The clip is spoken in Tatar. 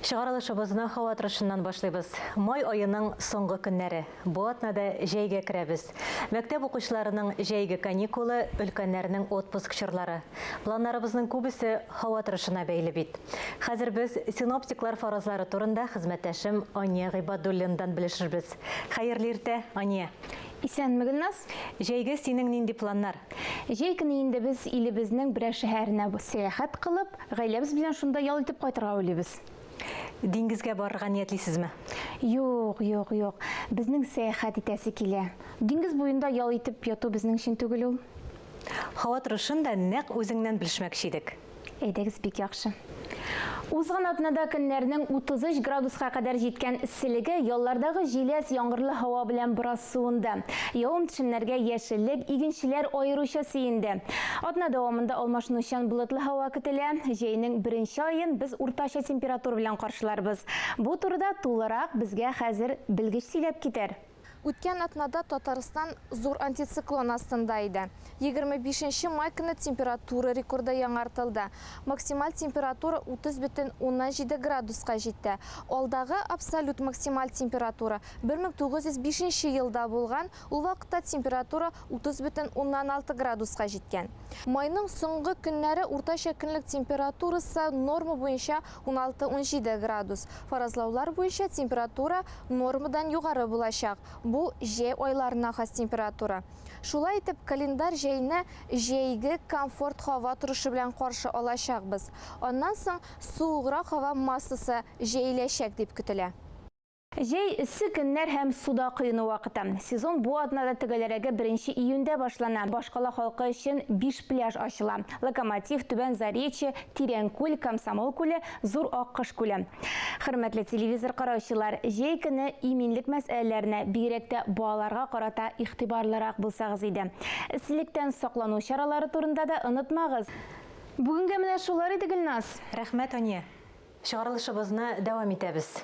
Чыгарылышыбызны һава торышыннан башлыйбыз. Май аеның соңгы көннәре. Бу атнада җәйгә керәбез. Мәктәп укучыларының җәйге каникулы, өлкәннәрнең отпуск чорлары. Планнарыбызның күбесе һава торышына бәйле бит. Хәзер без синоптиклар фаразлары турында хезмәттәшем Ания Гыйбадуллинадан белешербез. Хәерле иртә, Ания! Исәнме, Гөлназ! Җәйгә синең нинди планнар? Җәй көне инде без илебезнең берәр шәһәренә сәяхәт кылып, гаиләбез белән шунда ял итеп кайтырга уйлыйбыз. Диңгезгә барырга ниятлисезме? Юк, юк, юк. Безнең сәяхәт итәсе килә. Диңгез буенда ял итеп яту безнең өчен түгел ул. Һава торышын да нәкъ үзеңнән белешмәкче идек. Әйдәгез, бик яхшы. Узган атнада көннәрнең 33 градуска кадәр җиткән эсселеге яллардагы җиләс яңгырлы һава белән бераз суынды. Явым-төшемнәргә яшеллек, игенчеләр аеруча сөенде. Атна дәвамында алмашынучан болытлы һава көтелә. Җәйнең беренче аен без уртача температура белән каршыларбыз. Бу турыда тулырак безгә хәзер белгеч сөйләп китәр. Үткән атнада Татарстан зур антициклон астында иде. 25 нче май көне температура рекорды яңартылды. Максималь температура 30,7 градуска җитте. Алдагы абсолют максималь температура 1905 нче елда булган, ул вакытта температура 30,6 градуска җиткән. Майның соңгы көннәре уртача көнлек температурасы норма буенча 16-17 градус. Фаразлаулар буенча температура нормадан югары булачак, бу җәй айларына хас температура. Шулай итеп, календарь җәйне җәйге комфорт һава торышы белән каршы алачакбыз. Аннан соң суыграк һава массасы җәеләчәк дип көтелә. Җәй, эссе көннәр һәм суда коену вакыты. Сезон бу атнада төгәлрәге беренче июньдә башлана. Башкала халкы өчен биш пляж ачыла, Локомотив, Түбән Заречье, Тирән күл, Комсомол күле, Зур Аккош күле. Хөрмәтле телевизор караучылар, җәй көне иминлек мәсьәләләренә, бигрәк тә балаларга карата игътибарлырак булсагыз иде. Эсселектән саклану чаралары турында да онытмагыз. Бүгенгә менә шулар иде, Гөлназ. Рәхмәт, Ания. Чыгарылышыбызны дәвам итәбез.